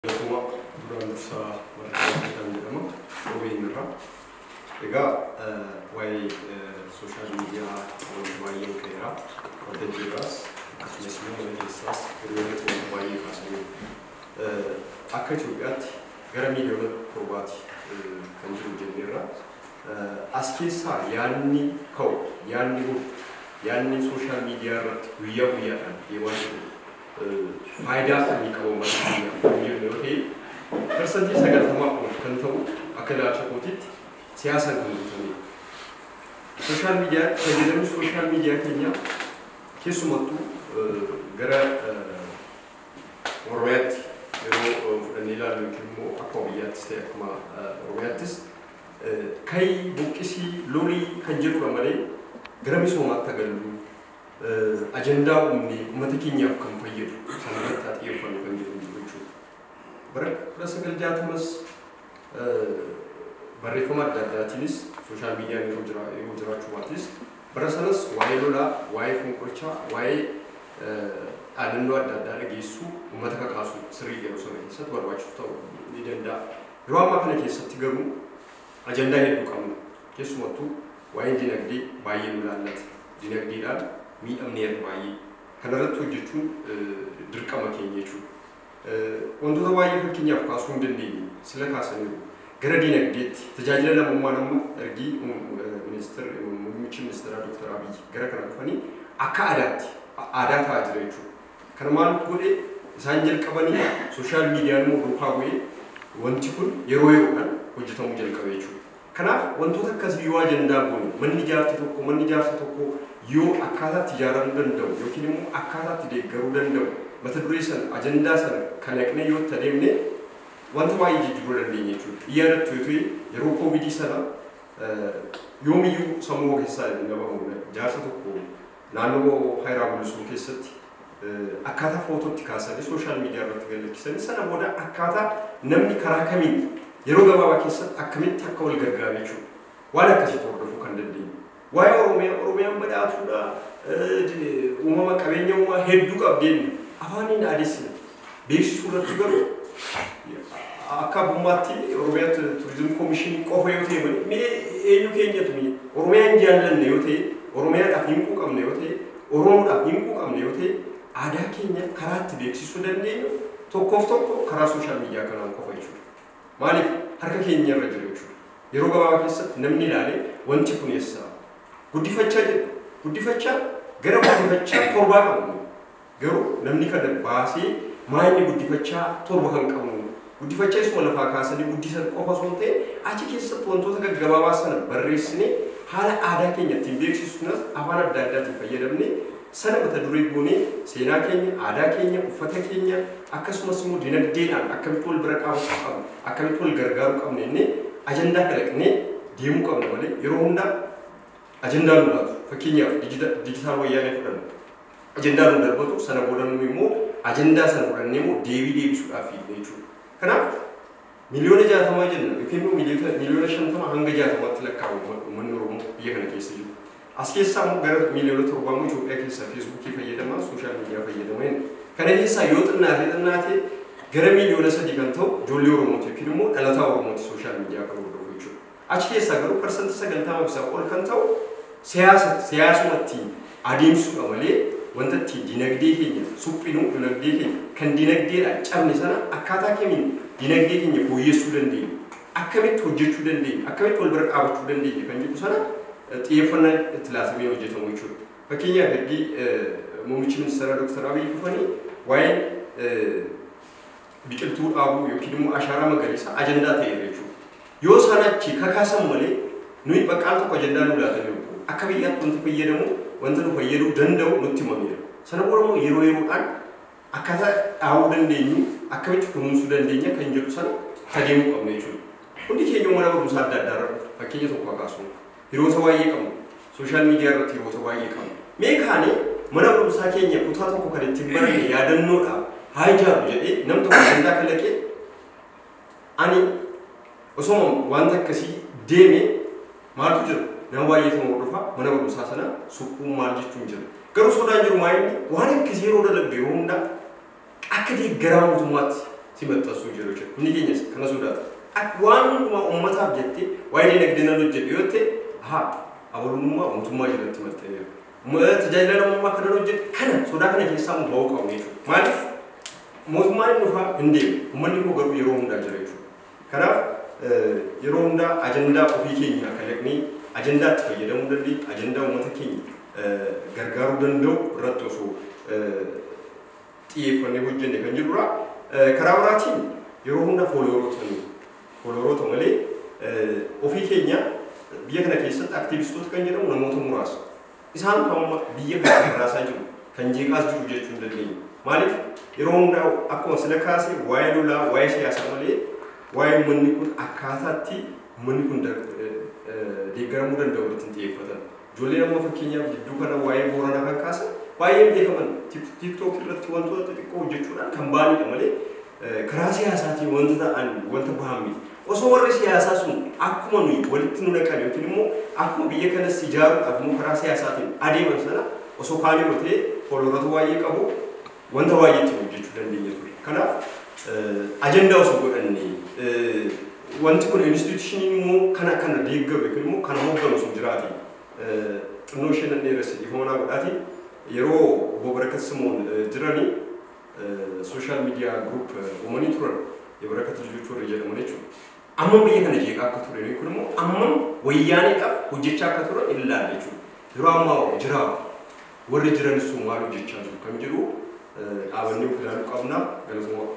Akkuma duraan dursaa warra jedhama OBN irraa. Egaa waa'ee social media wanti baay'een ka'eera. Waltajjii irraas akkasumas immoo mana keessaas hiriyoonni wanta baay'ee kaasaniiru. Akka Itoophiyaatti gara miiliyoona 7ti kan jiru jenneerra. As keessaa yaadni ka'u, yaadni bulu, yaadni social media irratti guyyaa guyyaadhaan deemaa jiru faayidaa akkamii qaba uummata keenyaaf kan jennu yoo ta'e, 90% ol kan ta'u akka ilaalcha kootiitti siyaasaan kan guutamedha. Social media fayyadamni social media keenya keessumattuu gara Oromiyaatti yeroo fudhannee ilaallu yookiin immoo akkuma biyyaattis ta'e akkuma Oromiyaattis kayi buqqisii lolii kan jedhudha malee gara misoomaatti agallu ajandaa uumnee uummata keenyaaf kan fayyadu sanarratti haa xiyyeeffannu kan jedhu jechuudha. Bara 1960s barreeffama adda addaatiinis social mediaan yeroo jiraachuu baates bara sanas waa'ee lolaa, waa'ee fonqolchaa, waa'ee dhaadannoo adda addaa dhageessuu uummata kakaasu sirrii yeroo sana keessatti barbaachisu ta'uu ni danda'a. Yeroo ammaa kana keessatti garuu ajandaa hedduu qabna. Keessumattuu waa'een dinagdee baay'ee nu ilaallata. Dinagdeedhaan miidhamneerra baay'ee. Kanarratti hojjechuun dirqama keenya jechuudha. Wantoota baay'ee fakkeenyaaf kaasuu hin dandeenye sila kaasaniiru. Gara dinagdeetti tajaajila lammummaa nama ergii ministeerri muummichi ministeeraa Dr. Abiy gara kana dhufanii akka aadaatti aadaa ta'aa jira jechuudha. Kana maal godhe? Isaan jalqabanii social mediaan immoo duukaa bu'ee wanti kun yeroo yeroodhaan hojjetamuu jalqabe jechuudha. Kanaaf wantoota akkasii yoo ajandaa goone, manni ijaarsa tokko yoo akkaataatti ijaaramuu danda'u yookiin immoo akkaataatti deeggaruu danda'u mata duree sana, ajandaa sana kalaqnee yoo itti adeemne wanta baay'ee jijjiiruu dandeenya jechuudha. Yaadattu yoo ta'e, yeroo koovidii sana yoomiyyuu sammuu keessaa hin dhabamu, jaarsa tokko naannoo Haayiraa Gulisuu keessatti akkaataa footootti kaasanii social media irratti gad sana booda akkaataa namni karaa kamiin yeroo gabaabaa keessatti akkamitti akka wal gargaaru jechuudha. Waan akkasiitu hordofuu kan dandeenyu. Waa'ee Oromiyaa, Oromiyaan badhaatuudha, uumama qabeenya uumaa hedduu qabdeen afaaniin adeessina. Beeksisuu irratti garuu akka abbummaatti Oromiyaa Tourism Commission qofa yoo ta'e malee mee eenyu keenyatu mee Oromiyaan jaallanne yoo ta'e, Oromiyaadhaaf hin quuqamne yoo ta'e, Oromoodhaaf hin quuqamne yoo ta'e, aadaa keenya karaa itti beeksisuu dandeenyu tokkoof tokko karaa social media kanaan qofa jechuudha. Maaliif? Harka keenya irra jira jechuudha. Yeroo gabaabaa keessatti namni ilaalee wanti kun eessa? Guddifachaa jedhu. Guddifachaa gara guddifachaa torbaa qabnu. Garuu namni kana baasee maa inni guddifachaa torba kan qabnu? Guddifachaa isuma lafaa kaasanii guddisan qofa osoo hin ta'in achi keessatti wantoota gaggabaabaa sana barreessinee haala aadaa keenya ittiin beeksisuunas afaan adda addaatiin fayyadamnee sana mata duree goonee seenaa keenya, aadaa keenya, uffata keenya akkasumas immoo dinagdeedhaan akkamitti wal bira dhaabachuu qabnu, akkamitti wal gargaaruu qabnu jennee ajandaa kalaqnee deemuu qabna malee yeroo hundaa ajandaa nu laatu. Fakkeenyaaf digital wayyaanee fudhannu. Ajandaa nu darbatu, sana booda nu immoo ajandaa sana fudhannee immoo deebii deebisuudhaaf fiigna jechuudha. Kanaaf miliyoona 60 jenna yookiin immoo miliyoona 50 hanga 60tti lakkaa'amu uummanni Oromoo biyya kana keessa jiru. As keessaa immoo gara miiliyoona 7 immoo Itoophiyaa keessaa Facebookii fayyadamaa, social media fayyadamaa. Kana keessaa yoo xinnaate xinnaate gara miiliyoona 3 kan ta'u ijoollee Oromooti yookiin immoo dhalataa Oromooti social media kan hordofu jechuudha. Achi keessaa garuu 90% isaa ol kan ta'u siyaasa siyaasuma ittiin adeemsuudha malee wanta ittiin dinagdee keenya suphinuu, dinagdee keenya kan dinagdeedhaan cabne sana akkaataa kamiin dinagdee keenya fooyyessuu dandeenya, akkamitti hojjechuu dandeenya, akkamitti wal bira dhaabachuu dandeenya kan jedhu sana xiyyeeffannaa itti laatamee hojjetamu jechuudha. Fakkeenyaaf ergi muummichi ministeeraa Dr. Abiy dhufanii waa'een biqiltuu dhaabuu yookiin immoo ashaaraa magariisaa ajandaa ta'eera jechuudha. Yoo isaan achi kakaasan malee nuyi baqqaan tokko ajandaa nu laatanii akka biyyaatti wanta fayyadamu, wanta nu fayyaduu danda'u nutti himameera. Sana booda immoo yeroo yeroodhaan akkaataa dhaabuu dandeenyu, akkamitti kunuunsuu dandeenya kan jedhu sana adeemuu qabna jechuudha. Hundi keenya mana barumsaa adda addaa irra fakkeenya tokko kaasuun hiriyoota baay'ee qabnu. Social media irratti hiriyoota baay'ee qabnu. Mee kaanii mana barumsaa keenya kutaa tokko kan ittiin baranne yaadannoodhaaf haa ijaaru jedhee nam tokko ajandaa kalaqee ani osoo wanta akkasii deeme maaltu jira? Nama baay'eetu hordofa, mana barumsaa sana suphuun maal jechuun jira. Garuu sodaan jiru maa inni waan akkasii yeroo dalagdu yeroo hundaa akka deeggaraa mootummaatti si maxxansuu jiru jechuudha. Inni keenyas kana sodaata. Waan hundumaa uummataaf jettee waa'ee dinagdee nan hojjedhu yoo ta'e, haa abalummaa mootummaa jalatti maxxaneera. Tajaajila namummaa kana hojjedhu kana sodaa kana keessaa immoo ba'uu qabna jechuudha. Maaliif mootummaan inni dhufaa hin deemu, uummanni koo garuu yeroo hundaa jira jechuudha. Kanaaf yeroo hundaa ajandaa ofii keenya kalaqnee ajandaa itti fayyadamuu dandeenya, ajandaa uummata keenya gargaaruu danda'u irratti osoo xiyyeeffannee hojjenne kan jedhudha. Karaa biraatiin yeroo hundaa followeroota malee ofii keenya biyya kana keessatti aktiivistoota kan jedhamu namoota muraasa. Isaan amma biyya kana rarraasaa jiru, kan jeeqaas jiru jechuu hin dandeenya. Maaliif yeroo hundaa akkuma sila kaase waa'ee lolaa, waa'ee siyaasaa malee waa'ee uummanni kun akkaataatti uummanni kun deeggaramuu danda'u irratti hin xiyyeeffatan. Ijoolleen amma fakkeenyaaf gidduu kana waa'ee Booranaa kan kaasan baay'ee beekaman TikTok irratti wantoota xixiqqoo hojjechuudhaan kan ba'anidha malee karaa siyaasaatiin wanta ta'an wanta bahan miti. Osoo warri siyaasaa sun akkuma nuyi walitti nu naqan yookiin immoo akkuma biyya kanas ijaaruudhaaf immoo karaa siyaasaatiin adeeman sana osoo kaanii yoo ta'e followeroota baay'ee qabu wanta baay'ee ittiin hojjechuu dandeenya ture. Kanaaf ajandaa osoo godhanne wanti kun institutioniin immoo kana kana deeggaru yookiin immoo kana hoogganu osoo jiraate xinnoo ishee nan dheeresse dhiifama naa godhaati yeroo obbo Barakat Simoon jiranii social media group uumanii turan የበረከት ልጆች warri jedhaman jechuudha. Ammam biyya kana jeeqaa akka ture kun immoo ammam wayyaaneedhaaf hojjechaa akka turan ilaalla jechuudha. Yeroo ammaa jira warri jiran sun maal hojjechaa jiru kan jedhu dhaabannee of ilaaluu qabna. Galatoomaa.